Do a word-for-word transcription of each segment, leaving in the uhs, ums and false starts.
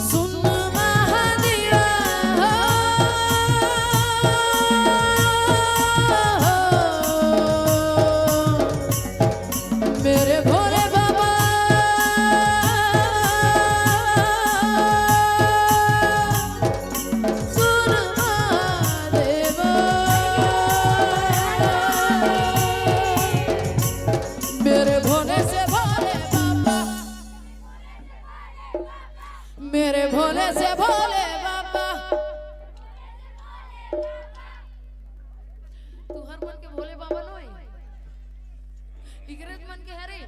सुन महादेवा हो, मेरे भोले बाबा, सुन महादेवा, मेरे भोले से भोले बाबा, मेरे भोले से भोले बाबा। तुहर मन के भोले बाबा नोय, इकरे मन के हरे,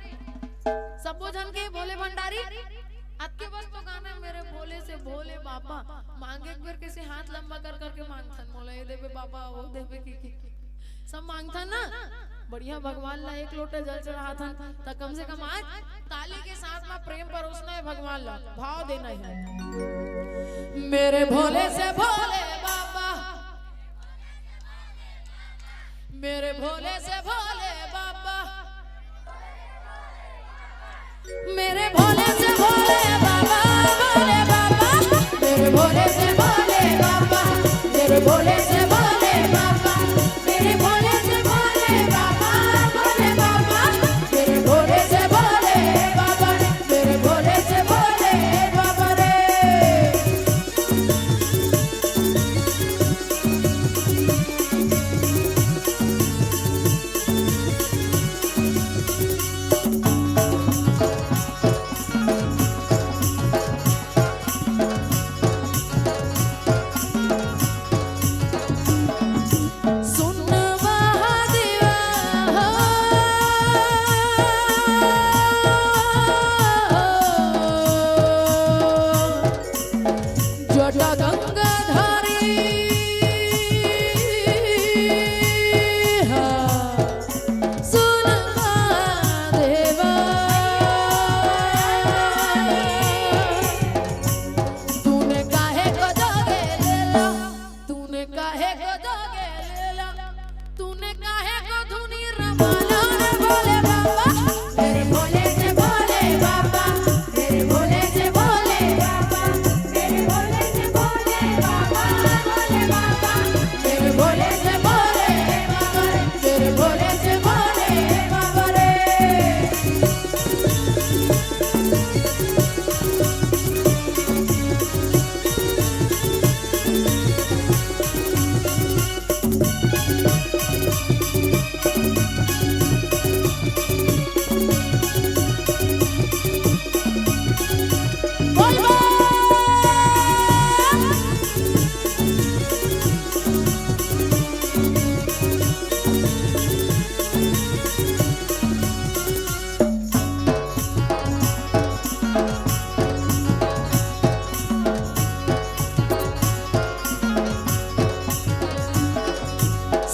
सबो झन के भोले भंडारी। अतके बस तो गाना, मेरे भोले से भोले बाबा। मांगे एक बेर कैसे हाथ लंबा कर करके मांगथन, मोला ये देबे बाबा, वो देबे की, की, की। सब मांगथन ना, बढ़िया भगवान ला एक लोटा जल चढ़ाथन, त कम से कम आज ताली के साथ में प्रेम परोसना है भगवान ला, भाव देना है। मेरे भोले से भोले बाबा, मेरे भोले से भोले बाबा, मेरे भोले से भोले बाबा, भोले बाबा, मेरे भोले से भोले बाबा, मेरे भोले से भोले बाबा, मेरे भोले से भोले बाबा, भोले बाबा, मेरे भोले से भोले बाबा रे, मेरे भोले से भोले बाबा रे। सुन महादेवा हो, जटा गंगाधारी हा। सुन महादेवा, तूने काहे को जोगे लेला, तूने काहे को जोगे लेला, तूने काहे को धुनी रमाला रे भोले बाबा, मेरे भोले से भोले बाबा, मेरे भोले से भोले बाबा, मेरे भोले से भोले बाबा, भोले बाबा, मेरे भोले से भोले बाबा रे, मेरे भोले से भोले बाबा रे।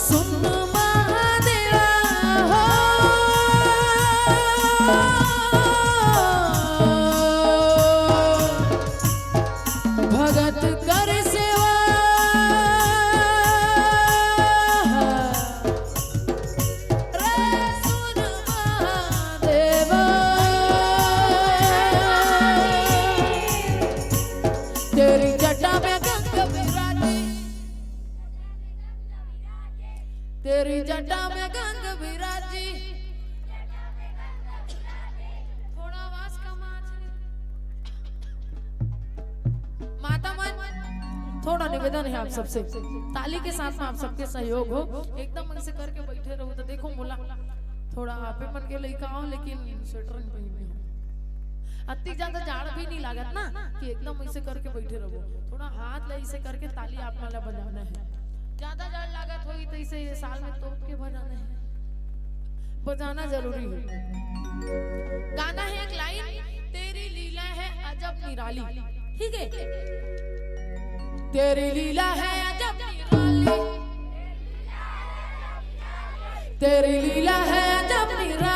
सुन महादेवा हो, भगत कर सेवा। रे सुन महादेवा, तेरी जटा में गंग विराजी, तेरी जटा में गंग विराजी। थोड़ा आवाज कम आ। माता मन, थोड़ा निवेदन है आप सबसे, ताली के साथ में आप सबके सहयोग हो। एकदम ऐसे करके बैठे रहो तो देखो मोला, थोड़ा आपे मन के लइका हो, लेकिन स्वेटर नहीं पहने हो। अति ज्यादा जाड़ भी नहीं लागत ना कि एकदम ऐसे करके बैठे रहो। थोड़ा हाथ ला ऐसे करके ताली आप मन ला बजाना है। ज्यादा जाड़ लागत होई तो इसे ये साल में तोप के बजाना है। बजाना जरूरी है। गाना है एक लाइन, तेरी लीला है अजब निराली। ठीक है, तेरी लीला है अजब निराली, तेरी लीला है अजब निराली।